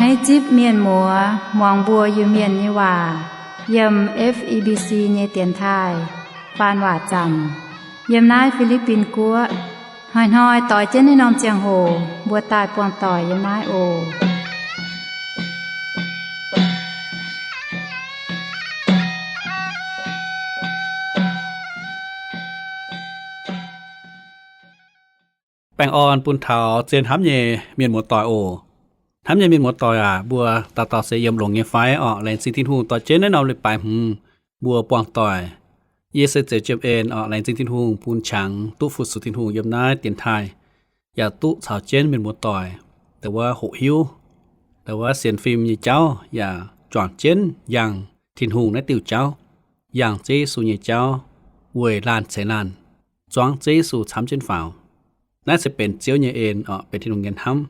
Naaiv zipv mienh muoz muangx mbuo Iu-Mienh nyei waac yiem F E B C nyei dienx taaih faan waac zaamc yiem naaiv Fi^li^bin Guoqv. Hnoi-hnoi doix jienv naaiv norm ziangh hoc mbuo daaih buangh doic yiem naaiv oc. Baengh orn bun taux zien hnamv nyei mienh muoz-doic oc. Hnamv nyei mienh muoz-doic aac, mbuo dauh dauh se yiem longx nyei fai orqc? Laengz zingh Tin-Hungh, doix jienv naaiv norm leiz-baaix hmz mbuo buangh doic. Yie se Zeux Jiem En orqc. Laengz zingh Tin-Hungh bun qangx duqv fu-sux Tin-Hungh yiem naaiv dienx taaih, yaac duqv caux jienv mienh muoz-doic ndau wuov hoqc hiuv ndau wuov sienx fim nyei jauv, yaac juangc jienv yangh Tin-Hungh naaiv diuh jauv, yangh Ziouv Yesu nyei jauv, weic laanh ceix laanh zuangv Ziouv Yesu camv jienv faaux. Naaiv se benx Ziouv nyei en orqc, benx Tin-Hungh nyei hnamv.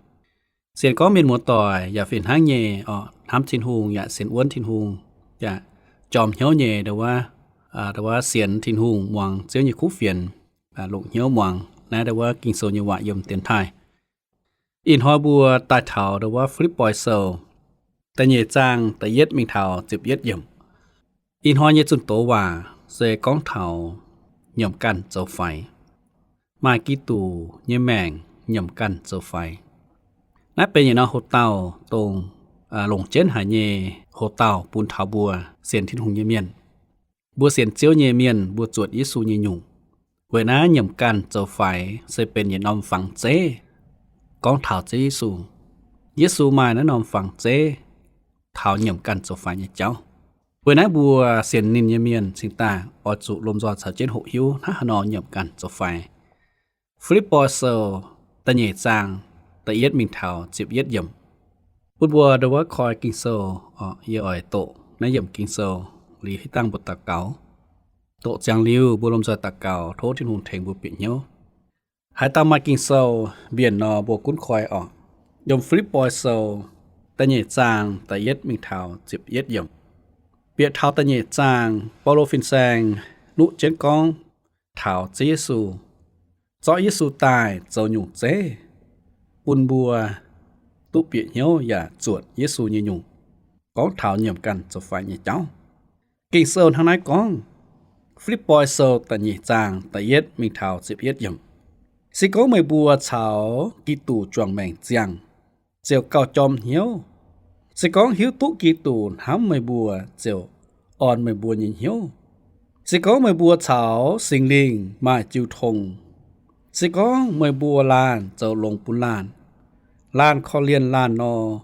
Sienx gorngv mienh muoz-doic yaac fih hnangv nyei orqc, hnamv Tin-Hungh yaac sienx wuonv Tin-Hungh, yaac jorm hnyouv nyei ndau wuov, ndau wuov sienx Tin-Hungh, muangx Ziouv nyei kuv fienx, longc hnyouv muangx naaiv ndau wuov Ging-Sou nyei waac yiem dienx taaih. Ih hnoi mbuo daaih taux ndau wuov Fi^lipv^poi Sou da'nyeic zaang da'yietv mingh taux ziepc yietv yiemc. Ih hnoi nyei zunh doz waac se gorngv taux nyiemc ganh zoux faix, maaih Giduc nyei maengc nyiemc ganh zoux faix. Naaiv benx yietc norm hoc-dauh dongh longc jienv haic nyei hoc-dauh bun taux mbuo sienx Tin-Hungh nyei mienh. Mbuo sienx Ziouv nyei mienh mbuo zuotc Yesu nyei nyungc. Weic naaiv nyiemc ganh zoux faix se benx yietc norm fangx zeiv gorngv taux Ziouv Yesu. Yesu maaih naaiv norm fangx zeiv taux nyiemc ganh zoux faix nyei jauv. Weic naaiv mbuo sienx ninh nyei mienh cingx daaih oix zuqc lomh nzoih caux jienv hoqc hiuv hnangv haaix nor nyiemc ganh zoux faix. Fi^lipv^poi Sou da'nyeic zaang da'yietv mingh taux ziepc yietv yiemc. Bun mbuo ndau wuov koi Ging-Sou, yie oix doqc naaiv yiemc Ging-Sou liuz hitv dangh mbuo daux gaux. Doqc ziangx liuz mbuo lomh nzoih daux gaux tov Tin-Hungh tengx mbuo bieqc hnyouv. Haaix dauh maaih Ging-Sou mbienc nor mbuo gunv koi orqc. Yiem Fi^lipv^poi Sou da'nyeic zaang da'yietv mingh taux ziepc yietv yiemc. Bieqc taux da'nyeic zaang, Baulo fin-saeng nuqv jienv gorngv taux Ziouv Yesu, zorqv Yesu daaih zoux nyungc zeiv bun mbuo duqv bieqc hnyouv yaac zuotc Yesu nyei nyungc, gorngv taux nyiemc ganh zoux faix nyei jauv. Ging-Sou hnangv naaiv gorngv, Fi^lipv^poi Sou da'nyeic zaang da'yietv mingh taux ziepc yietv yiemc. Se gorngv meih mbuo caux Giduc juangc maengc ziangh, ziouc gauh jorm hnyouv. Se gorngv hiuv duqv Giduc hnamv meih mbuo ziouc orn meih mbuo nyei hnyouv. Se gorngv meih mbuo caux Singx Lingh maaih jiu tong, se gorngv meih mbuo laanh zoux longx bun laanh, laanh korv-lienh laanh nor,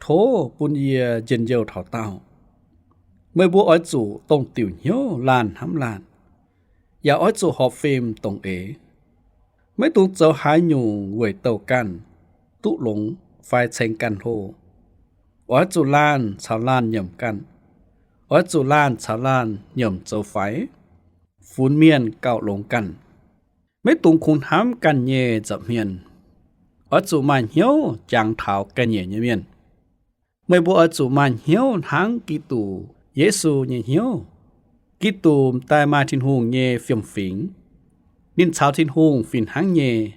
tov bun yie njien-youh taux daauh. Meih mbuo oix zuqc dongh diuc hnyouv laanh hnamv laanh, yaac oix zuqc horpc fim dongh eix. Maiv dungx zoux haaix nyungc weic douh ganh, duqv longx fai ceng ganh hlo. Oix zuqc laanh caux laanh nyiemc ganh. Oix zuqc laanh caux laanh nyiemc zoux faix, funx mienh gauh longx ganh. Maiv dungx kungx hnamv ganh nyei nza'hmien. Oix zuqc maaih hnyouv jangx taux ga'nyiec nyei mienh. Meih mbuo oix zuqc maaih hnyouv hnangv Giduc Yesu nyei hnyouv. Giduc m'daaih maaih Tin-Hungh nyei fiem-fingx. Ninh caux Tin-Hungh fih hnangv nyei,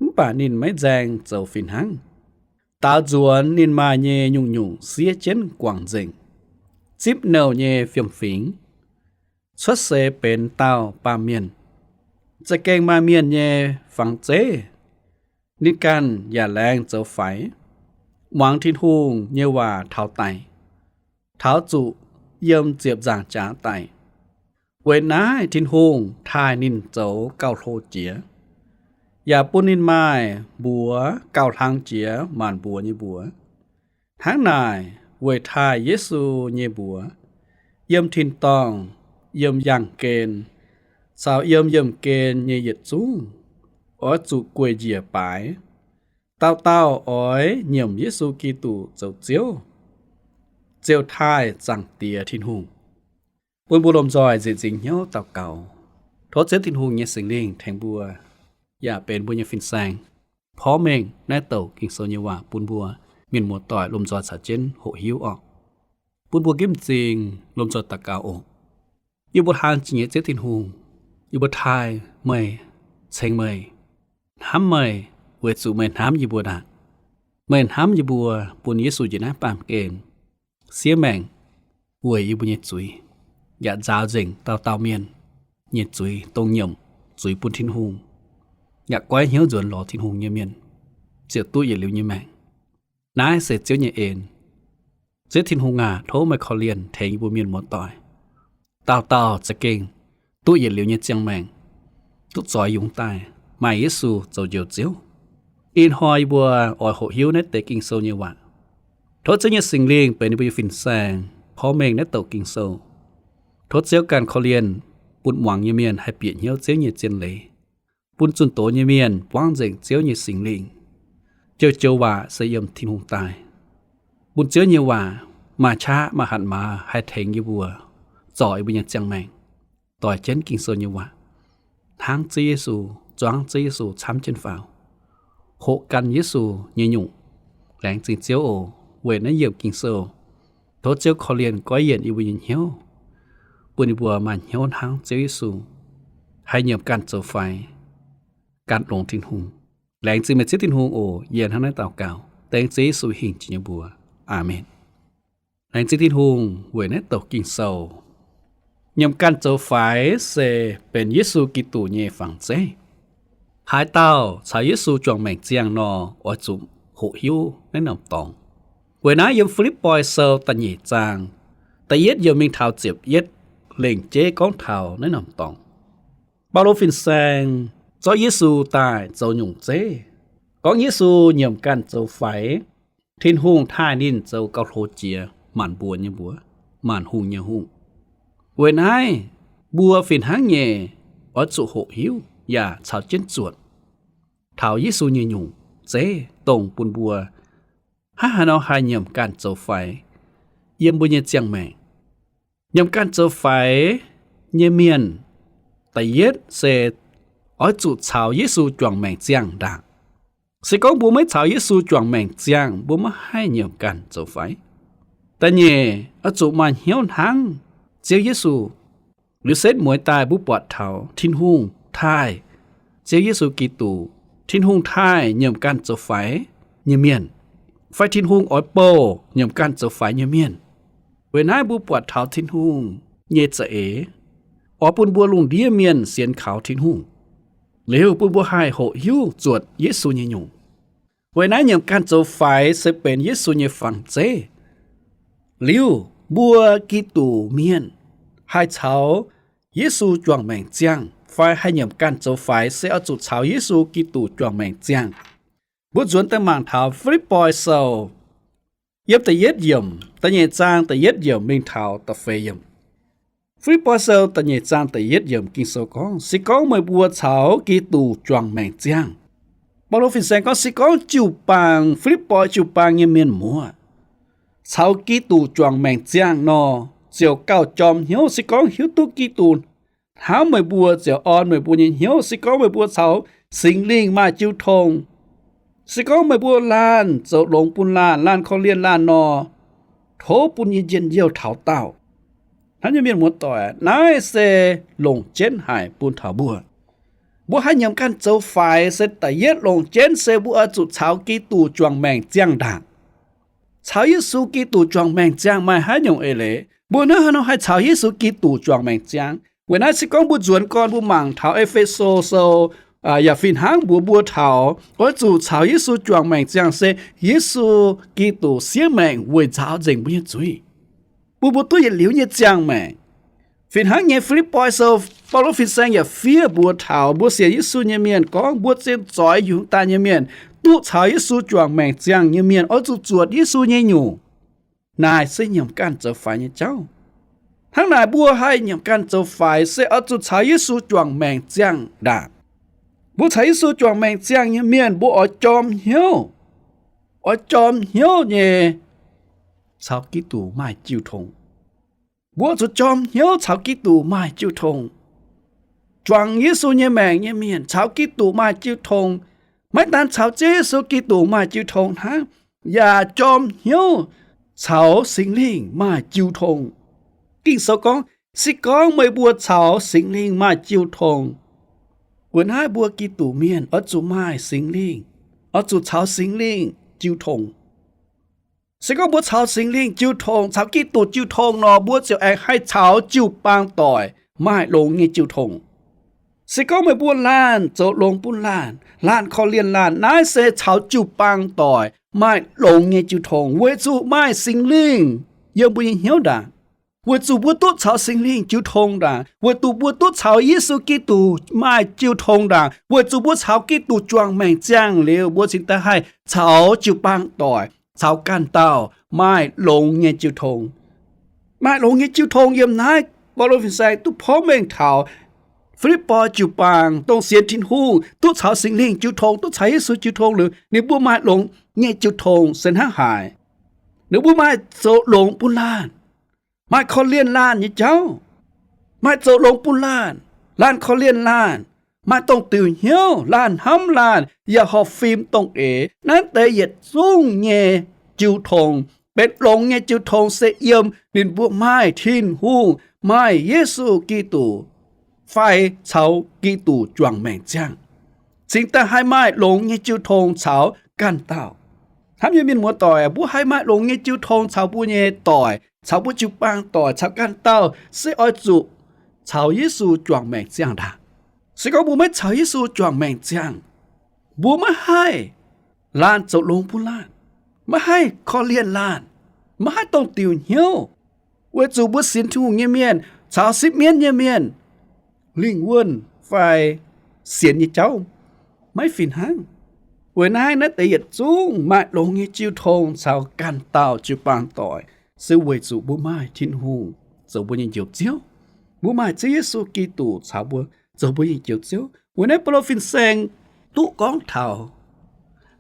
mv baac ninh maiv nzaeng zoux fih hnangv. Daaux nzuonx ninh maaih nyei nyungc-nyungc siev jienv guangc nzengc, zipv nouh nyei fiem-fingx, cuotv seix benx dauh baamh mienh, za'gengh maaih mienh nyei fangx zeiv. Ninh ganh yaac laengz zoux faix, muangx Tin-Hungh nyei waac taux daic, taux zuqc yiem ziepc nzaangc jaax daic. Weic naaiv Tin-Hungh taaih ninh zoux gauh hlo jiex, yaac bun ninh maaih mbuox gauh hlang jiex maanc mbuox nyei mbuox. Hnangv naaic, weic taaih Yesu nyei mbuox, yiem tin-dorngh, yiem yaangh gen, caux yiem yiemh gen nyei yietc zungv, oix zuqc gueic njiec baaix. Dauh dauh oix nyiemc Yesu Giduc zoux Ziouv, ziouc taaih Zaangc Diex Tin-Hungh. Bun mbuo lomh nzoih nzieqc nzingc hnyouv daux gaux, tov Ziouv Tin-Hungh nyei Singx Lingh tengx mbuo, yaac benx mbuo nyei fin-saeng, porv mengh naaiv douc Ging-Sou nyei waac bun mbuo mienh muoz-doic lomh nzoih caux jienv hoqc hiuv orqc. Bun mbuo ginv m'zing lomh nzoih daux gaux oc. Yie mbuo hlang jiex nyei Ziouv Tin-Hungh, yie mbuo taaih meih, ceng meih, hnamv meih, weic zuqc meih hnamv yie mbuo ndaangc. Meih hnamv yie mbuo bun Yesu njiec naaiv baamh gen siev maengc weic yie mbuo nyei zuiz, yaac nzaaux nzengc dauh dauh mienh nyei zuiz, dongh nyiemc zuiz bun Tin-Hungh, yaac goiv hnyouv nzuonx lorz Tin-Hungh nyei mienh, ziouc duqv yietc liuz nyei maengc. Naaiv se Ziouv nyei en. Ziouv Tin-Hungh aac, tov meih korv-lienh tengx yie mbuo mienh muoz-doic, dauh dauh za'gengh duqv yietc liuz nyei ziangh maengc, duqv zoix yungz daaih maaih Yesu zoux Njoux Ziouv. Ih hnoi yie mbuo oix hoqc hiuv naaiv deix Ging-Sou nyei waac. Tov Ziouv nyei Singx Lingh benx yie mbuo nyei fin-saeng korv mengh naaiv douc Ging-Sou. Tov Ziouv ganh korv-lienh bun muangx nyei mienh haih bieqc hnyouv Ziouv nyei zien leiz, bun zunh doz nyei mienh buangv nzengc Ziouv nyei Singx Lingh. Joux-joux waac se yiem Tin-Hungh daaih. Bun Ziouv nyei waac maaih qaqv maaih hatc maaz haih tengx yie mbuo zorc yie mbuo nyei ziangh maengc. Doix jienv Ging-Sou nyei waac, hnangv Ziouv Yesu, zuangv Ziouv Yesu camv jienv faaux, hoqc gan Yesu nyei nyungc. Laengz zingh Ziouv oc. Weic naaiv yiemc Ging-Sou, tov Ziouv korv-lienh goiv yienc yie mbuo nyei hnyouv, bun yie mbuo maaih hnyouv hnangv Ziouv Yesu, haih nyiemc ganh zoux faix, gan longx Tin-Hungh. Laengz zingh meih Ziouv Tin-Hungh oc. Yie hnangv naaiv daux gaux dengv Ziouv Yesu hingh jiex nyei mbuox. Aamen. Laengz zingh Tin-Hungh weic naaiv douc Ging-Sou. Nyiemc ganh zoux faix se benx Yesu Giduc nyei fangx zeiv. Haaix dauh caux Yesu juangc maengc ziangh nor, oix zuqc hoqc hiuv naaiv norm dorngx. Weic naaiv yiem Fi^lipv^poi Sou da'nyeic zaang da'yietv yiemc mingh taux ziepc yietv lengc jeiv gorngv taux naaiv norm dorngx. Baulo fin-saeng zorqv Yesu daaih zoux nyungc zeiv, gorngv Yesu nyiemc ganh zoux faix, Tin-Hungh taaih ninh zoux gauh hlo jiex maanc mbuox nyei mbuox, maanc hungh nyei Hungh. Weic naaiv, mbuo fih hnangv nyei oix zuqc hoqc hiuv yaac caux jienv zuotc taux Yesu nyei nyungc zeiv, dongh bun mbuo hnangv haaix nor haih nyiemc ganh zoux faix yiem mbuo nyei ziangh maengc. Nyiemc ganh zoux faix nyei mienh, da'yietv se oix zuqc caux Yesu juangc maengc ziangh ndaangc. Se gorngv mbuo maiv caux Yesu juangc maengc ziangh, mbuo maiv haih nyiemc ganh zoux faix. Da'nyeic, oix zuqc maaih hnyouv hnangv Ziouv Yesu. Liuz setv mueiz daaih mbuo buatc taux Tin-Hungh taaih Ziouv Yesu Giduc, Tin-Hungh taaih nyiemc ganh zoux faix nyei mienh, fai Tin-Hungh oix bouh nyiemc ganh zoux faix nyei mienh. Weic naaiv mbuo buatc taux Tin-Hungh nyei za'eix oix bun mbuo lungh ndiev mienh sienx kaux Tin-Hungh, liuz bun mbuo haih hoqc hiuv zuotc Yesu nyei nyungc. Weic naaiv nyiemc ganh zoux faix se benx Yesu nyei fangx zeiv. Liuz mbuo Giduc mienh haih caux Yesu juangc maengc ziangh fai haih nyiemc ganh zoux faix se oix zuqc caux Yesu Giduc juangc maengc ziangh. Mbuo nzuonx daaih mangc taux Fi^lipv^poi Sou yiem da'yietv yiemc, da'nyeic zaang da'yietv yiemc mingh taux da'feix yiemc. Fi^lipv^poi Sou da'nyeic zaang da'yietv yiemc Ging-Sou gorngv, se gorngv meih mbuo caux Giduc juangc maengc ziangh. Baulo fin-saeng gorngv, se gorngv jiu-baang, Fi^lipv^poi jiu-baang nyei mienh muoz caux Giduc juangc maengc ziangh nor, ziouc gauh jorm hnyouv. Se gorngv hiuv duqv Giduc hnamv meih mbuo, ziouc orn meih mbuo nyei hnyouv. Se gorngv meih mbuo caux Singx Lingh maaih jiu tong, se gorngv meih mbuo laanh zoux longx bun laanh, laanh korv-lienh laanh nor, tov bun yie njien-youh taux daauh. Hnamv nyei mienh muoz-doic, naaiv se longc jienv haic bun taux mbuo. Mbuo haih nyiemc ganh zoux faix se da'yietv longc jienv se mbuo oix zuqc caux Giduc juangc maengc ziangh ndaangc. Caux Yesu Giduc juangc maengc ziangh maaih haaix nyungc eix leiz? Mbuo hnangv haaix nor haih caux Yesu Giduc juangc maengc ziangh? Weic naaiv se gorngv mbuo nzuonx gorn mbuo mangc taux E^fe^so Sou, yaac fih hnangv mbuox mbuo taux oix zuqc caux Yesu juangc maengc ziangh se Yesu Giduc siev maengc weic nzaaux nzengc mbuo nyei zuiz, bun mbuo duqv yietc liuz nyei ziangh maengc. Fih hnangv nyei Fi^lipv^poi Sou, Baulo fin-saeng yaac fiev mbuox taux mbuo sienx Yesu nyei mienh gorngv mbuo zien zoix yungz daaih nyei mienh, duqv caux Yesu juangc maengc ziangh nyei mienh oix zuqc zuotc Yesu nyei nyungc. Naaic se nyiemc ganh zoux faix nyei jauv. Hnangv naaic mbuo haih nyiemc ganh zoux faix se oix zuqc caux Yesu juangc maengc ziangh ndaangc. Mbuo caux Yesu juangc maengc ziangh nyei mienh mbuo oix jorm hnyouv, oix jorm hnyouv nyei caux Giduc maaih jiu tong. Mbuo zuqc jorm hnyouv caux Giduc maaih jiu tong. Juangc Yesu nyei maengc nyei mienh caux Giduc maaih jiu tong. Maiv daan caux Ziouv Yesu Giduc maaih jiu tong hnangv, yaac jorm hnyouv caux Singx Lingh maaih jiu tong. Ging-Sou gorngv, se gorngv meih mbuo caux Singx Lingh maaih jiu tong, weic naaiv mbuo Giduc mienh oix zuqc maaih Singx Lingh, oix zuqc caux Singx Lingh jiu tong. Se gorngv mbuo caux Singx Lingh jiu tong, caux Giduc jiu tong nor, mbuo ziouc aengx haih caux jiu-baang doic maaih longx nyei jiu tong. Se gorngv meih mbuo laanh zoux longx bun laanh, laanh korv-lienh laanh, naaiv se caux jiu-baang doic maaih longx nyei jiu tong, weic zuqc maaih Singx Lingh yiem mbuo nyei hnyouv ndaangc. Weic zuqc mbuo duqv caux Singx Lingh jiu tong ndaangc, weic zuqc mbuo duqv caux Yesu Giduc maaih jiu tong ndaangc, weic zuqc mbuo caux Giduc juangc maengc ziangh liuz, mbuo cingx daaih haih caux jiu-baang doic, caux ganh dauh maaih longx nyei jiu tong. Maaih longx nyei jiu tong yiem naaiv, Baulo fin-saeng duqv porv mengh taux Fi^lipv^poi jiu-baang, dongh sienx Tin-Hungh, duqv caux Singx Lingh jiu tong, duqv caux Yesu jiu tong liuz, ninh mbuo maaih longx nyei jiu tong se hnangv haaix. Ninh mbuo maaih zoux longx bun laanh, maaih korv-lienh laanh nyei jauv, maaih zoux longx bun laanh, laanh korv-lienh laanh, maaih dongh diuc hnyouv, laanh hnamv laanh, yaac horpc fim dongh eix. Naaiv deix yietc zungv nyei jiu tong, benx longx nyei jiu tong se yiem ninh mbuo maaih Tin-Hungh, maaih Yesu Giduc, fai caux Giduc juangc maengc ziangh, cingx daaih haih maaih longx nyei jiu tong caux ganh dauh. Hnamv nyei mienh muoz-doic, mbuo haih maaih longx nyei jiu tong caux mbuo nyei doic, caux mbuo jiu-baang doic, caux ganh dauh se oix zuqc caux Yesu juangc maengc ziangh ndaangc. Se gorngv mbuo maiv caux Yesu juangc maengc ziangh, mbuo maiv haih laanh zoux longx bun laanh, maiv haih korv-lienh laanh, maiv haih dongh diuc hnyouv, weic zuqc mbuo sienx Tin-Hungh nyei mienh caux sipv mienv nyei mienh, lingh wuonh fai sienx nyei jauv maiv fih hnangv. Weic naaiv, naaiv deix yietc zungv maaih longx nyei jiu tong caux ganh dauh jiu-baang doic se weic zuqc mbuo maaih Tin-Hungh zoux mbuo nyei Njoux Ziouv. Mbuo maaih Ziouv Yesu Giduc caux mbuo zoux mbuo nyei Njoux Ziouv. Weic naaiv Baulo fin-saeng duqv gorngv taux,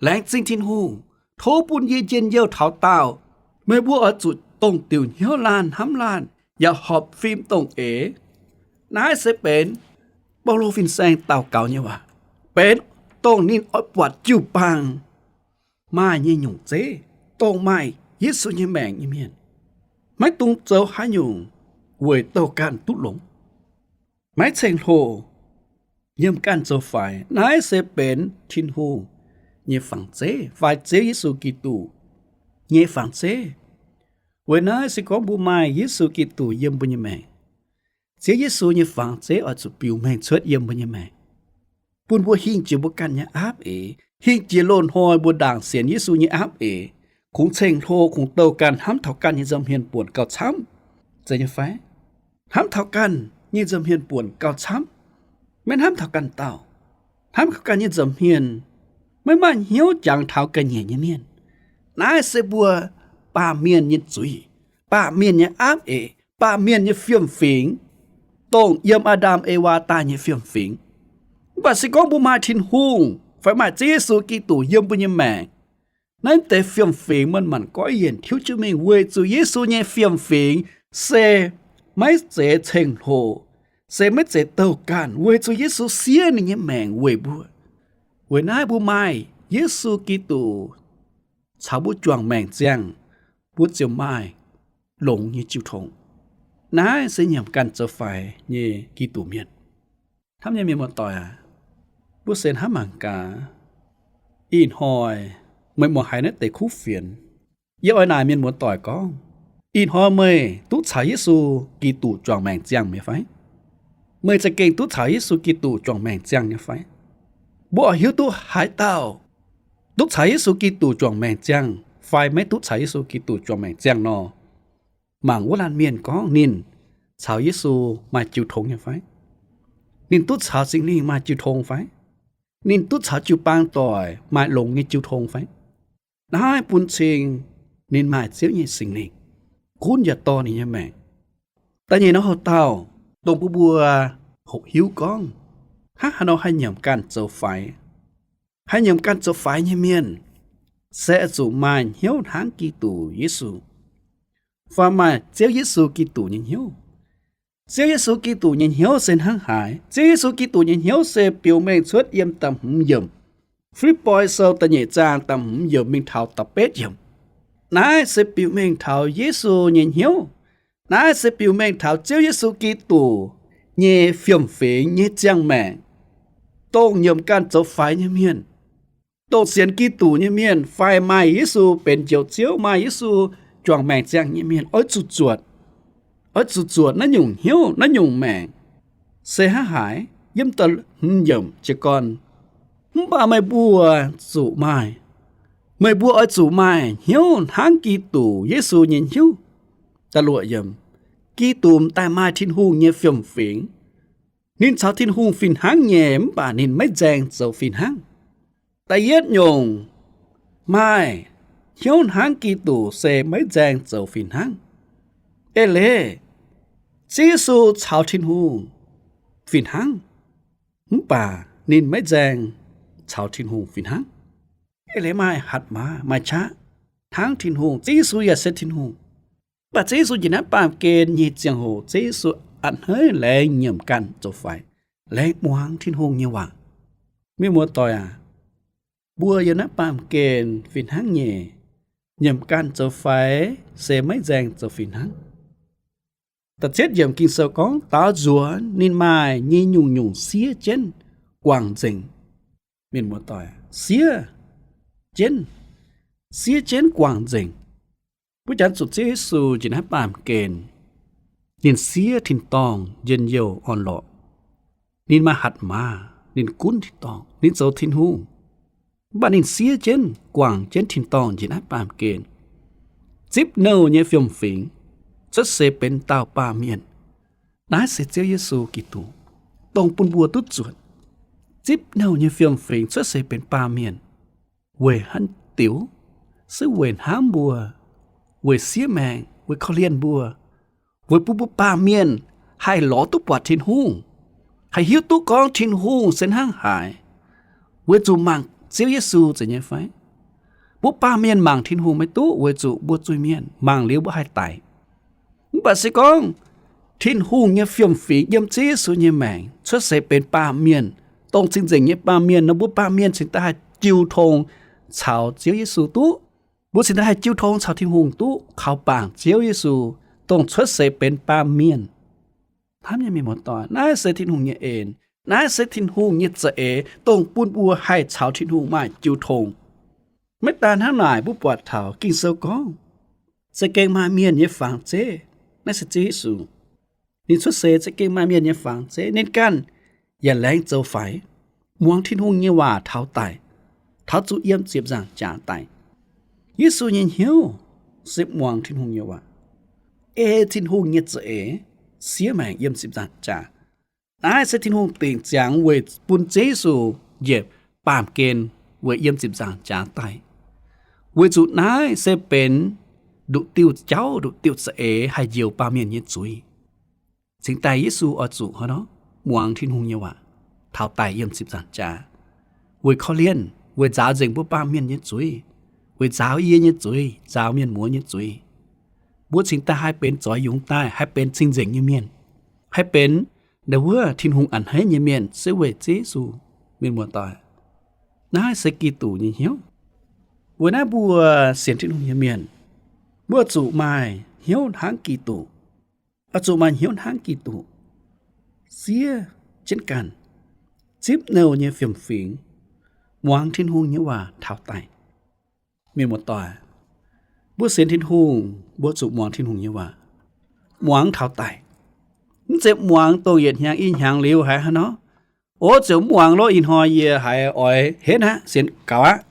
laengz zingh Tin-Hungh, tov bun yie njien-youh taux daauh, meih mbuo oix zuqc dongh diuc hnyouv laanh hnamv laanh, yaac horpc fim dongh eix. Naaiv se benx Baulo fin-saeng daux gaux nyei waac, benx dongh ninh oix buatc jiu-baang maaih nyei nyungc zeiv, dongh maaih Yesu nyei maengc nyei mienh, maiv dungx zoux haaix nyungc weic douh ganh duqv longx, maiv ceng-hlo, nyiemc ganh zoux faix. Naaiv se benx Tin-Hungh nyei fangx zeiv fai Ziouv Yesu Giduc nyei fangx zeiv. Weic naaiv se gorngv mbuo maaih Yesu Giduc yiem mbuo nyei maengc, Ziouv Yesu nyei fangx zeiv oix zuqc biux mengh cuotv yiem mbuo nyei maengc, bun mbuo hingh jiex mbuo ganh nyei aapv eix, hingh jiex loz-hnoi mbuo ndaangc sienx Yesu nyei aapv eix, kungx ceng-hlo, kungx douh ganh, hnamv taux ganh nyei nza'hmien buonc gauh camv. Zeiz nyei fai? Hnamv taux ganh nyei nza'hmien buonc gauh camv, maiv hnamv taux ganh dauh, hnamv taux ganh nyei nza'hmien, maiv maaih hnyouv jangx taux ga'nyiec nyei mienh. Naaiv se mbuo baamh mienh nyei zuiz, baamh mienh nyei aapv eix, baamh mienh nyei fiem-fingx, dongh yiem Aa^ndam Ewaa daaih nyei fiem-fingx. Mv baac se gorngv mbuo maaih Tin-Hungh fai maaih Ziouv Yesu Giduc yiem mbuo nyei maengc, naaiv deix fiem-fingx maiv manc goiv yienc tiuv jienv mingh, weic zuqc Yesu nyei fiem-fingx se maiv zeiz ceng-hlo, se maiv zeiz douh ganh, weic zuqc Yesu siev ninh nyei maengc weic mbuo. Weic naaiv mbuo maaih Yesu Giduc caux mbuo juangc maengc ziangh, mbuo ziouc maaih longx nyei jiu tong. Naaiv se nyiemc ganh zoux faix nyei Giduc mienh. Hnamv nyei mienh muoz-doic aac, mbuo se hnamv mangc gaax, ih hnoi meih muangx haiz naaiv deix kuv fienx, yie oix naaic mienh muoz-doic gorngv, ih hnoi meih duqv caux Yesu Giduc juangc maengc ziangh mi'aqv fai? Meih za'gengh duqv caux Yesu Giduc juangc maengc ziangh nyei fai? Mbuo oix hiuv duqv haaix dauh duqv caux Yesu Giduc juangc maengc ziangh fai maiv duqv caux Yesu Giduc juangc maengc ziangh nor, mangc wuov laanh mienh gorngv ninh caux Yesu maaih jiu tong nyei fai? Ninh duqv caux Singx Lingh maaih jiu tong fai? Ninh duqv caux jiu-baang doic maaih longx nyei jiu tong fai? Naaiv bun cing ninh maaih Ziouv nyei Singx Lingh gunv yaac dorh ninh nyei maengc. Da'nyeic norm houx-dauh, dongh mbuo mbuo hoqc hiuv gorngv, hnangv haaix nor haih nyiemc ganh zoux faix? Haih nyiemc ganh zoux faix nyei mienh se oix zuqc maaih hnyouv hnangv Giduc Yesu, fai maaih Ziouv Yesu Giduc nyei hnyouv. Ziouv Yesu Giduc nyei hnyouv se hnangv haaix? Ziouv Yesu Giduc nyei hnyouv se biux mengh cuotv yiem da'hmz yiemc, Fi^lipv^poi Sou da'nyeic zaang da'hmz yiemc mingh taux da'betv yiemc. Naaiv se biux mengh taux Yesu nyei hnyouv. Naaiv se biux mengh taux Ziouv Yesu Giduc nyei fiem-fingx nyei ziangh maengc, dongh nyiemc ganh zoux faix nyei mienh. Dongh sienx Giduc nyei mienh fai maaih Yesu benx Njoux Ziouv, maaih Yesu juangc maengc ziangh nyei mienh oix zuqc zuotc, oix zuqc zuotc naaiv nyungc hnyouv, naaiv nyungc maengc se hnangv haaix. Yiem da'hmz yiemc jiez gorn, mv baac meih mbuo zuqc maaih, meih mbuo oix zuqc maaih hnyouv hnangv Giduc Yesu nyei hnyouv. Da'luoqc yiemc, Giduc m'daaih maaih Tin-Hungh nyei fiem-fingx. Ninh caux Tin-Hungh fih hnangv nyei, mv baac ninh maiv nzaeng zoux fih hnangv. Da'yietv nyungc, maaih hnyouv hnangv Giduc se maiv nzaeng zoux fih hnangv. Eix leiz, Ziouv Yesu caux Tin-Hungh fih hnangv, mv baac ninh maiv nzaeng caux Tin-Hungh fih hnangv. Eix leiz maaih hatc maaz, maaih qaqv hnangv Tin-Hungh. Ziouv Yesu yaac se Tin-Hungh. Mv baac Ziouv Yesu njiec naaiv baamh gen nyei ziangh hoc, Ziouv Yesu a'hneiv laengz nyiemc ganh zoux faix, laengz muangx Tin-Hungh nyei waac. Mienh muoz-doic aac, mbuo yiem naaiv baamh gen fih hnangv nyei, nyiemc ganh zoux faix se maiv nzaeng zoux fih hnangv. Da'cietv yiemc Ging-Sou gorngv, daaux nzuonx ninh maaih nyei nyungc-nyungc siev jienv guangc nzengc. Mienh muoz-doic, siev jienv, siev jienv guangc nzengc. Mbuo janx zuqc Ziouv Yesu njiec naaiv baamh gen, ninh siev tin-dorngh njien-youh orn-lorqc. Ninh maaih hatc maaz, ninh gunv tin-dorngh, ninh zoux Tin-Hungh. Mv baac ninh siev jienv, guangc jienv tin-dorngh njiec naaiv baamh gen, zipv nouh nyei fiem-fingx, cuotv seix benx dauh baamh mienh. Naaiv se Ziouv Yesu Giduc, dongh bun mbuo duqv zuotc, zipv nouh nyei fiem-fingx cuotv seix benx baamh mienh, weic hnangv diuc, se weic hnamv mbuo, weic siev maengc, weic korv-lienh mbuo, weic bun mbuo baamh mienh haih lorz duqv buatc Tin-Hungh, haih hiuv duqv gorngv Tin-Hungh se hnangv haaix, weic zuqc mangc Ziouv Yesu zeiz nyei fai? Mbuo baamh mienh mangc Tin-Hungh maiv duqv, weic zuqc mbuo zuiz-mienh, mangc liuz mbuo haih daic. Mv baac se gorngv Tin-Hungh nyei fiem-fingx yiem Ziouv Yesu nyei maengc cuotv seix benx baamh mienh, dongh cing-nzengc nyei baamh mienh nor, mbuo baamh mienh cingx daaih haih jiu tong caux Ziouv Yesu duqv. Mbuo cingx daaih haih jiu tong caux Tin-Hungh duqv, kaux bangc Ziouv Yesu, dongh cuotv seix benx baamh mienh. Hnamv nyei mienh muoz-doic, naaiv se Tin-Hungh nyei en. Naaiv se Tin-Hungh nyei za'eix, dongh bun mbuo haih caux Tin-Hungh maaih jiu tong. Maiv daan hnangv naaic, mbuo buatc taux Ging-Sou gorngv, za'gengh maaih mienh nyei fangx zeiv, naaiv se Ziouv Yesu. Ninh cuotv seix za'gengh maaih mienh nyei fangx zeiv, ninh ganh yaac laengz zoux faix, muangx Tin-Hungh nyei waac taux daic, taux zuqc yiem ziepc nzaangc jaax daic. Yesu nyei hnyouv se muangx Tin-Hungh nyei waac, ei Tin-Hungh nyei za'eix, siev maengc yiem ziepc nzaangc jaax. Naaiv se Tin-Hungh dingc ziangx weic bun Ziouv Yesu njiec baamh gen weic yiem ziepc nzaangc jaax daic, weic zuqc naaiv se benx nduqc diuh jauv, nduqc diuh za'eix haih njoux baamh mienh nyei zuiz. Cingx daaih Yesu oix zuqc hnangv nor muangx Tin-Hungh nyei waac taux daic yiem ziepc nzaangc jaax, weic korv-lienh, weic nzaaux nzengc mbuo baamh mienh nyei zuiz, weic nzaaux yie nyei zuiz, nzaaux mienh muoz nyei zuiz. Mbuo cingx daaih haih benx zoix yungz daaih, haih benx cing-nzengc nyei mienh, haih benx naaiv wuov Tin-Hungh a'hneiv nyei mienh se weic Ziouv Yesu. Mienh muoz-doic, naaiv se Giduc nyei hnyouv. Weic naaiv mbuo sienx Tin-Hungh nyei mienh, mbuo zuqc maaih hnyouv hnangv Giduc, oix zuqc maaih hnyouv hnangv Giduc, siev jienv ganh, zipv nouh nyei fiem-fingx, muangx Tin-Hungh nyei waac taux daic. Mienh muoz-doic, mbuo sienx Tin-Hungh, mbuo zuqc muangx Tin-Hungh nyei waac, muangx taux daic. Mv zeiz muangx dongh yietc hnyangx i hnyangx liuz haiz hnangv nor, o, ziouc mv muangx lov, ih hnoi yie haiz oix henv aqv, sienx gaux aqv,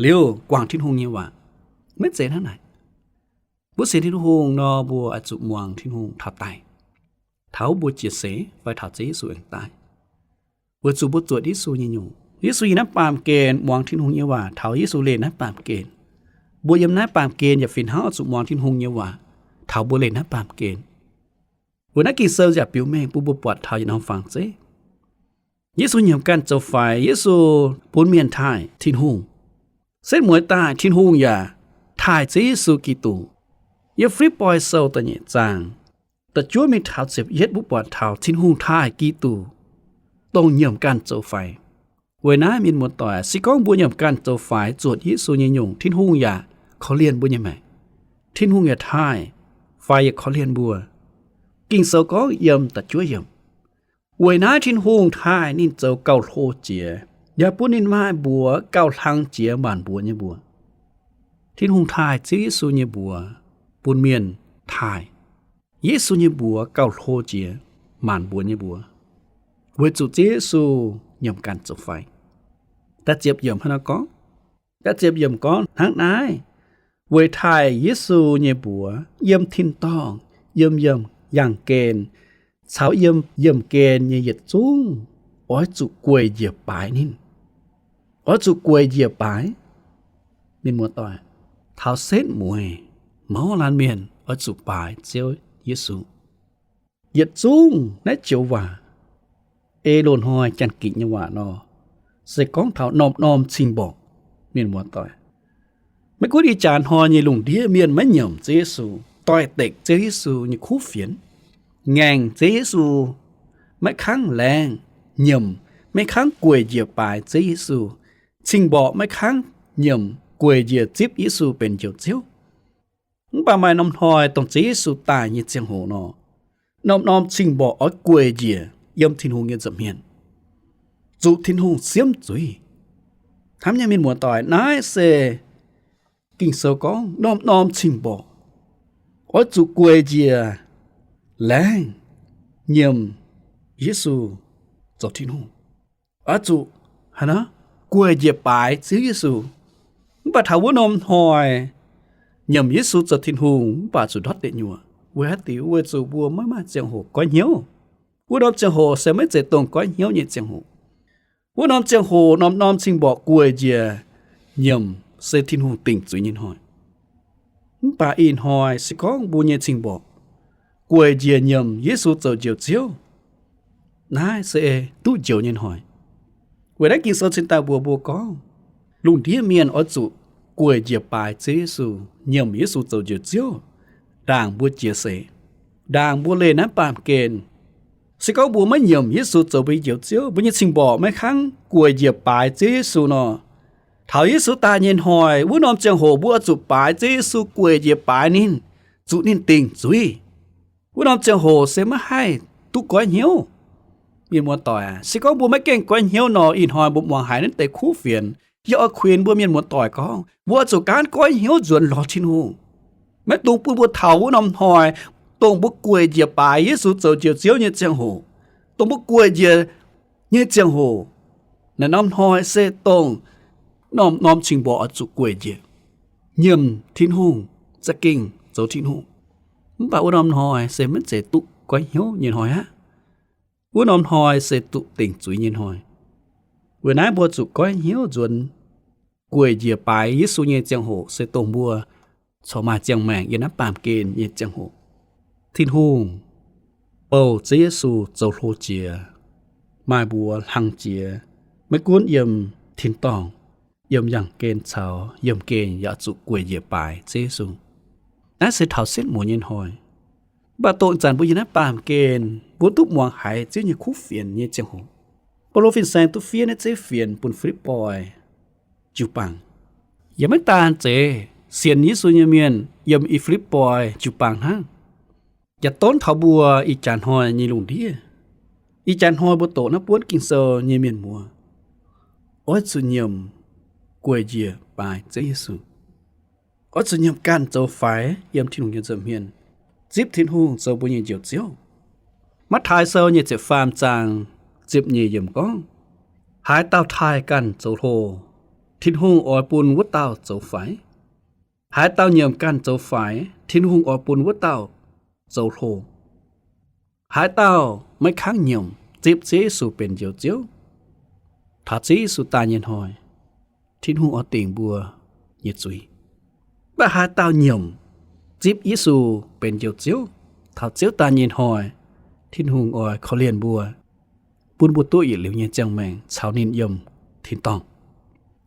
liuz guangc Tin-Hungh nyei waac. Maiv zeiz hnangv naaic. Mbuo sienx Tin-Hungh nor, mbuo oix zuqc muangx Tin-Hungh taux daic, taux mbuo jiex seix fai taux Ziouv Yesu aengx daaih, weic zuqc mbuo zuotc Yesu nyei nyungc. Yesu yiem naaiv baamh gen muangx Tin-Hungh nyei waac taux Yesu leih naaiv baamh gen. Mbuo yiem naaiv baamh gen yaac fih hnangv oix zuqc muangx Tin-Hungh nyei waac taux mbuo leih naaiv baamh gen. Weic naaiv Ging-Sou yaac biux mengh bun mbuo buatc taux yietc norm fangx zeiv. Yesu nyiemc ganh zoux faix, Yesu bun mienh taaih Tin-Hungh. Setv mueiz daaih Tin-Hungh yaac taaih Ziouv Yesu Giduc. Yiem Fi^lipv^poi Sou da'nyeic zaang da'juov mingh taux ziepc yietv mbuo buatc taux Tin-Hungh taaih Giduc dongh nyiemc ganh zoux faix. Weic naaiv mienh muoz-doic, se gorngv mbuo nyiemc ganh zoux faix zuotc Yesu nyei nyungc, Tin-Hungh yaac korv-lienh mbuo nyei maengc. Tin-Hungh yaac taaih fai yaac korv-lienh mbuo. Ging-Sou gorngv yiem da'juov yiemc, weic naaiv Tin-Hungh taaih ninh zoux gauh hlo jiex, yaac bun ninh maaih mbuox gauh hlang jiex maanc mbuox nyei mbuox. Tin-Hungh taaih Ziouv Yesu nyei mbuox bun mienh taaih Yesu nyei mbuox gauh hlo jiex maanc mbuox nyei mbuox, weic zuqc Ziouv Yesu nyiemc ganh zoux faix. Da'ziepc yiemc hnangv naaiv gorngv, da'ziepc yiemc gorngv hnangv naaiv, weic taaih Yesu nyei mbuox yiem tin-dorngh, yiem, yiem yangh gen, caux yiem yiemh gen nyei yietc zungv oix zuqc gueic njiec baaix ninh. Oix zuqc gueic njiec baaix. Mienh muoz-doic, taux setv mueiz mouz laanh mienh oix zuqc baaix Ziouv Yesu. Yietc zungv naaiv joux waac, ei loz-hnoi Janx-Gikc nyei waac nor, se gorngv taux norm-norm cing-mborqc. Mienh muoz-doic, maiv gunv ih jaax hnoi nyei lungh ndiev mienh maiv nyiemc Ziouv Yesu, doix-dekc Ziouv Yesu nyei kuv fienx, ngaengc Ziouv Yesu, maiv kangv laengz nyiemc, maiv kangv gueic njiec baaix Ziouv Yesu, cing-mborqc maiv kangv nyiemc gueic njiec zipv Yesu benx Njoux Ziouv. Mv baac maaih norm hnoi dongh Ziouv Yesu daaih nyei ziangh hoc nor, norm-norm cing-mborqc oix gueic njiec yiem Tin-Hungh nyei nza'hmien, zuqc Tin-Hungh siemv zuiz. Hnamv nyei mienh muoz-doic, naaiv se Ging-Sou gorngv norm-norm cing-mborqc oix zuqc gueic njiec laengz nyiemc Yesu zoux Tin-Hungh. Oix zuqc haaix nor gueic njiec baaix Ziouv Yesu. Mv baac taux wuov norm hnoi, nyiemc Yesu zoux Tin-Hungh mv baac zuqc ndortv deic nyuoqc. Weic haaix diuc? Weic zuqc mbuo maiv maaih ziangh hoc goiv hnyouv. Wuov norm ziangh hoc se maiv zeiz dongh goiv hnyouv nyei ziangh hoc. Wuov norm ziangh hoc norm-norm cing-mborqc gueic njiec nyiemc se Tin-Hungh dingc zuiz nyei hnoi. Mv baac ih hnoi se gorngv mbuo nyei cing-mborqc gueic njiec nyiemc Yesu zoux Njoux Ziouv, naaiv se duqv njoux nyei hnoi. Weic naaiv Ging-Sou cingx daaih mbuox mbuo gorngv, lungh ndiev mienh oix zuqc gueic njiec baaix Ziouv Yesu, nyiemc Yesu zoux Njoux Ziouv, ndaangc mbuo jiex seix, ndaangc mbuo leih naaiv baamh gen. Se gorngv mbuo maiv nyiemc Yesu zoux mbuo nyei Njoux Ziouv, mbuo nyei cing-mborqc maiv kangv gueic njiec baaix Ziouv Yesu nor, taux Yesu daaih nyei hnoi, wuov norm ziangh hoc mbuo oix zuqc baaix Ziouv Yesu, gueic njiec baaix ninh, zuqc ninh dingc zuiz. Wuov norm ziangh hoc se maiv haih duqv goiv hnyouv. Mienh muoz-doic aac, se gorngv mbuo maiv gaengh goiv hnyouv nor, ih hnoi mbuo muangx haiz naaiv deix kuv fienx, yie oix kuinx mbuo mienh muoz-doic gorngv, mbuo oix zuqc gaanv goiv hnyouv nzuonx lorz Tin-Hungh. Maiv dungx bun mbuo taux wuov norm hnoi, dongh mbuo gueic njiec baaix Yesu zoux Njoux Ziouv nyei ziangh hoc, dongh mbuo gueic njiec nyei ziangh hoc. Naaiv norm hnoi se dongh norm-norm cing-mborqc oix zuqc gueic njiec nyiemc Tin-Hungh, za'gengh zoux Tin-Hungh. Mv baac wuov norm hnoi se maiv zeiz duqv goiv hnyouv nyei hnoi aqv. Wuov norm hnoi se duqv dingc zuiz nyei hnoi. Weic naaiv mbuo zuqc goiv hnyouv nzuonx gueic njiec baaix Yesu nyei ziangh hoc se dongh mbuo corc maaih ziangh maengc yiem naaiv baamh gen nyei ziangh hoc. Tin-Hungh bouh Ziouv Yesu zoux hlo jiex, maaih mbuox hlang jiex, maiv gunv yiem tin-dorngh, yiem yangh gen caux yiemh gen yaac zuqc gueic njiec baaix Ziouv Yesu. Naaiv se taux setv mueiz nyei hnoi. Mv baac dongh zanc mbuo yiem naaiv baamh gen, mbuo duqv muangx haiz Ziouv nyei kuv fienx nyei ziangh hoc. Baulo fin-saeng duqv fiev naaiv zeiv fienx bun Fi^lipv^poi jiu-baang. Yaac maiv daan zeiz sienx Yesu nyei mienh yiem i Fi^lipv^poi jiu-baang hnangv. Yaac donv taux mbuo ih jaax hnoi nyei lungh ndiev. Ih jaax hnoi mbuo doqc naaiv buonv Ging-Sou nyei mienh muoz, oix zuqc nyiemc gueic njiec baaix Ziouv Yesu. Oix zuqc nyiemc ganh zoux faix yiem Tin-Hungh nyei nza'hmien, zipv Tin-Hungh zoux mbuo nyei Njoux Ziouv. Matv^taai Sou nyei ziepc faam zaang ziepc nyeic yiemc gorngv, haaix dauh taaih ganh zoux hlo, Tin-Hungh oix bun wuov dauh zoux faix. Haaix dauh nyiemc ganh zoux faix, Tin-Hungh oix bun wuov dauh zoux hlo. Haaix dauh maiv kangv nyiemc zipv Ziouv Yesu benx Njoux Ziouv, taux Ziouv Yesu daaih nyei hnoi, Tin-Hungh oix dingc mbuo nyei zuiz. Mv baac haaix dauh nyiemc zipv Yesu benx Njoux Ziouv, taux Ziouv daaih nyei hnoi, Tin-Hungh oix korv-lienh mbuo, bun mbuo duqv yietc liuz nyei ziangh maengc caux ninh yiem tin-dorngh.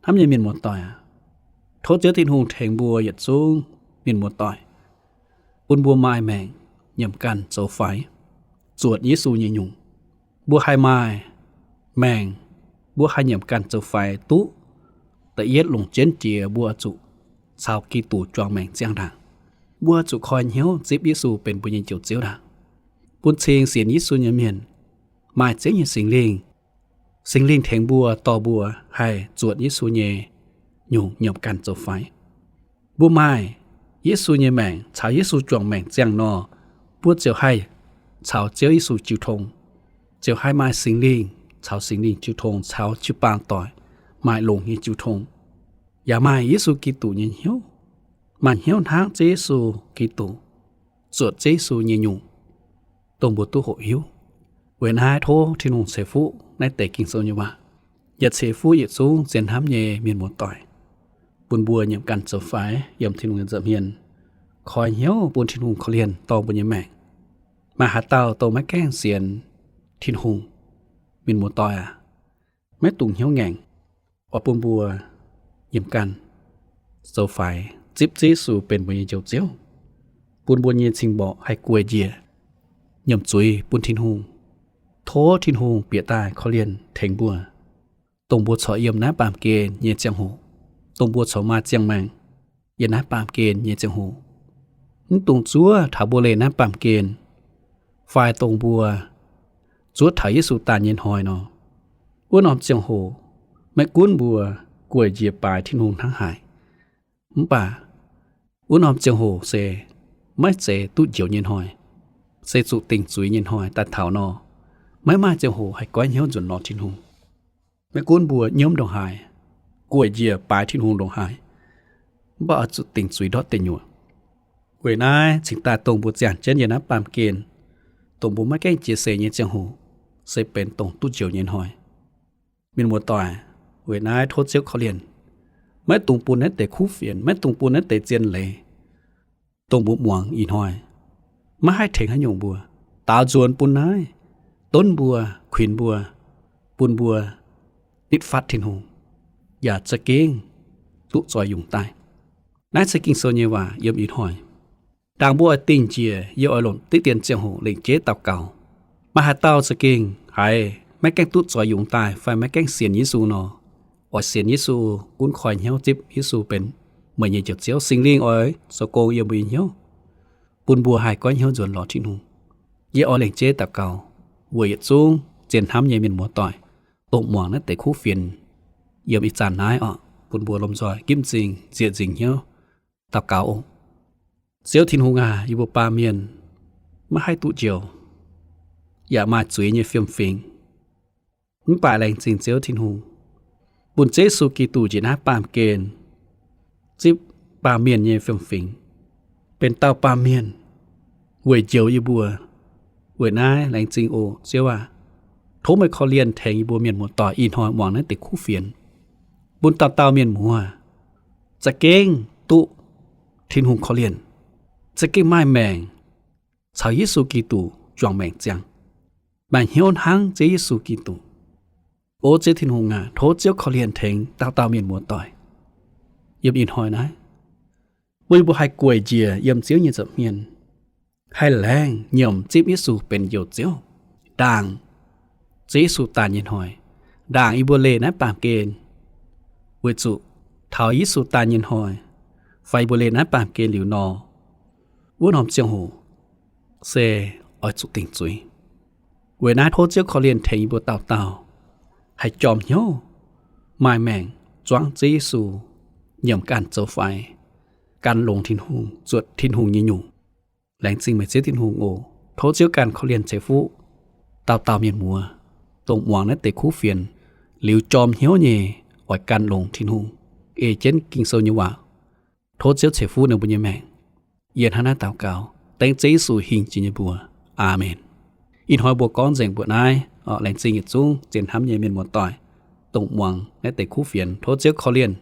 Hnamv nyei mienh muoz-doic aac, tov Ziouv Tin-Hungh tengx mbuo yietc zungv mienh muoz-doic, bun mbuo maaih maengc nyiemc ganh zoux faix, zuotc Yesu nyei nyungc. Mbuo haih maaih maengc, mbuo haih nyiemc ganh zoux faix duqv, da'yietv longc jienv jiex mbuo zuqc caux Giduc juangc maengc ziangh ndaangc. Mbuo zuqc koi hnyouv zipv Yesu benx mbuo nyei Njoux Ziouv ndaangc, bun cing sienx Yesu nyei mienh maaih Ziouv nyei Singx Lingh Singx Lingh tengx mbuo, dorh mbuo haih zuotc Yesu nyei nyungc nyiemc ganh zoux faix. Mbuo maaih Yesu nyei maengc caux Yesu juangc maengc ziangh nor, mbuo ziouc haih caux Ziouv Yesu jiu tong, ziouc haih maaih Singx Lingh caux Singx Lingh jiu tong, caux jiu-baang doic maaih longx nyei jiu tong, yaac maaih Yesu Giduc nyei hnyouv, maaih hnyouv hnangv Ziouv Yesu Giduc, zuotc Ziouv Yesu nyei nyungc, dongh mbuo duqv hoqc hiuv. Weic naaiv tov Tin-Hungh ceix fuqv naaiv deix Ging-Sou nyei waac, yaac ceix fuqv yietc zungv zien hnamv nyei mienh muoz-doic, bun mbuo nyiemc ganh zoux faix yiem Tin-Hungh nyei nza'hmien, koi hnyouv bun Tin-Hungh korv-lienh dorh mbuo nyei maengc. Maaih haaix dauh dongh maiv gaengh sienx Tin-Hungh, mienh muoz-doic aac, maiv dungx hnyouv ngaengc, oix bun mbuo nyiemc ganh zoux faix zipv Ziouv Yesu benx mbuo nyei Njoux Ziouv, bun mbuo nyei cing-mborqc haih gueic njiec nyiemc zuiz bun Tin-Hungh. Tov Tin-Hungh bieqc daaih korv-lienh tengx mbuo, dongh mbuo corc yiem naaiv baamh gen nyei ziangh hoc, dongh mbuo corc maaih ziangh maengc yiem naaiv baamh gen nyei ziangh hoc. Mv dungx zuov taux mbuo leih naaiv baamh gen, fai dongh mbuo zuov taux Yesu daaih nyei hnoi nor, wuov norm ziangh hoc maiv gunv mbuo gueic njiec baaix Tin-Hungh hnangv haaix, mv baac wuov norm ziangh hoc se maiv zeiz duqv njoux nyei hnoi, se zuqc dingc zuiz nyei hnoi daaih taux nor, maiv maaih ziangh hoc haih goiv hnyouv nzuonx lorz Tin-Hungh. Maiv gunv mbuo nyiemv ndongc haaix, gueic njiec baaix Tin-Hungh ndongc haaix, mv baac oix zuqc dingc zuiz ndortv deic nyuoqc. Weic naaiv cingx daaih dongh mbuo ziangh jienv yiem naaiv baamh gen, dongh mbuo maiv gaengh jiex seix nyei ziangh hoc, se benx dongh duqv njoux nyei hnoi. Mienh muoz-doic, weic naaiv tov Ziouv korv-lienh, maiv dungx bun naaiv deix kuv fienx, maiv dungx bun naaiv deix zien leiz, dongh mbuo muangx ih hnoi, maiv haih tengx haaix nyungc mbuo, daaux nzuonx bun naaiv, donv mbuo, kuinx mbuo, bun mbuo nitv fatv Tin-Hungh, yaac za'gengh duqv zoix yungz daaih. Naaiv se Ging-Sou nyei waac yiem ih hnoi. Ndaangc mbuo oix dingh njiec, yie oix longc diqv dien ziangh hoc lengc jeiv daux gaux. Maaih haaix dauh za'gengh haiz maiv gaengh duqv zoix yungz daaih fai maiv gaengh sienx Yesu nor, oix sienx Yesu, gunv koi hnyouv zipv Yesu benx meih nyei Njoux Ziouv. Singx Lingh oix zoux gong yiem mbuo nyei hnyouv, bun mbuo haih goiv hnyouv nzuonx lorz Tin-Hungh. Yie oix lengc jeiv daux gaux weic yietc zungv zien hnamv nyei mienh muoz-doic, dongh muangx naaiv deix kuv fienx yiem ih zanc naaiv oc, bun mbuo lomh nzoih gipv m'zing nzieqc nzingc hnyouv daux gaux oc. Ziouv Tin-Hungh aac, yie mbuo baamh mienh maiv haih duqv njoux, yaac maaih zuiz nyei fiem-fingx. Mv baac laengz zingh Ziouv Tin-Hungh, bun Ziouv Yesu Giduc njiec naaiv baamh gen zipv baamh mienh nyei fiem-fingx, benx dauh baamh mienh weic njoux yie mbuo. Weic naaiv laengz zingh oc Ziouv aac, tov meih korv-lienh tengx yie mbuo mienh muoz-doic ih hnoi muangx naaiv deix kuv fienx, bun dauh dauh mienh muoz za'gengh duqv Tin-Hungh korv-lienh, za'gengh maaih maengc caux Yesu Giduc juangc maengc ziangh, maaih hnyouv hnangv Ziouv Yesu Giduc. O Ziouv Tin-Hungh aac, tov Ziouv korv-lienh tengx dauh dauh mienh muoz-doic yiem ih hnoi naaiv, bun yie mbuo haih gueic njiec yiem Ziouv nyei nza'hmien, haih laengz nyiemc zipv Yesu benx Njoux Ziouv. Ndaangc Ziouv Yesu daaih nyei hnoi, ndaangc yie mbuo leih naaiv baamh gen, weic zuqc taux Yesu daaih nyei hnoi fai yie mbuo leih naaiv baamh gen liuz nor, wuov norm ziangh hoc se oix zuqc dingc zuiz. Weic naaiv tov Ziouv korv-lienh tengx yie mbuo dauh dauh haih jorm hnyouv, maaih maengc zuangv Ziouv Yesu, nyiemc ganh zoux faix, gan longx Tin-Hungh, zuotc Tin-Hungh nyei nyungc. Laengz zingh meih Ziouv Tin-Hungh oc. Tov Ziouv ganh korv-lienh ceix fuqv dauh dauh mienh muoz, dongh muangx naaiv deix kuv fienx liuz jorm hnyouv nyei, oix gan longx Tin-Hungh, ei jienv Ging-Sou nyei waac. Tov Ziouv ceix fuqv ninh mbuo nyei maengc. Yie hnangv naaiv daux gaux dengv Ziouv Yesu hingh jiex nyei mbuox. Aamen. Ih hnoi mbuo gorngv nzengc mbuoqc naaiv oc. Laengz zingh yietc zungv zien hnamv nyei mienh muoz-doic, dongh muangx naaiv deix kuv fienx. Tov Ziouv korv-lienh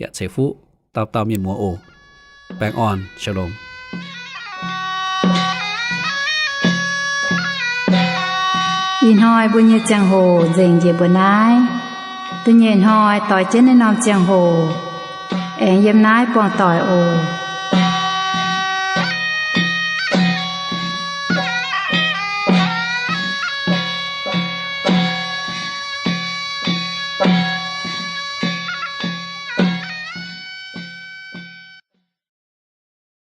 yaac ceix fuqv dauh dauh mienh muoz oc. Baengh orn, shalom. Ih hnoi mbuo nyei ziangh hoc nzengc njiec mbuoqc naaiv. Da'nyeic hnoi doix jienv naaiv norm ziangh hoc aengx yiem naaiv buangh doic oc.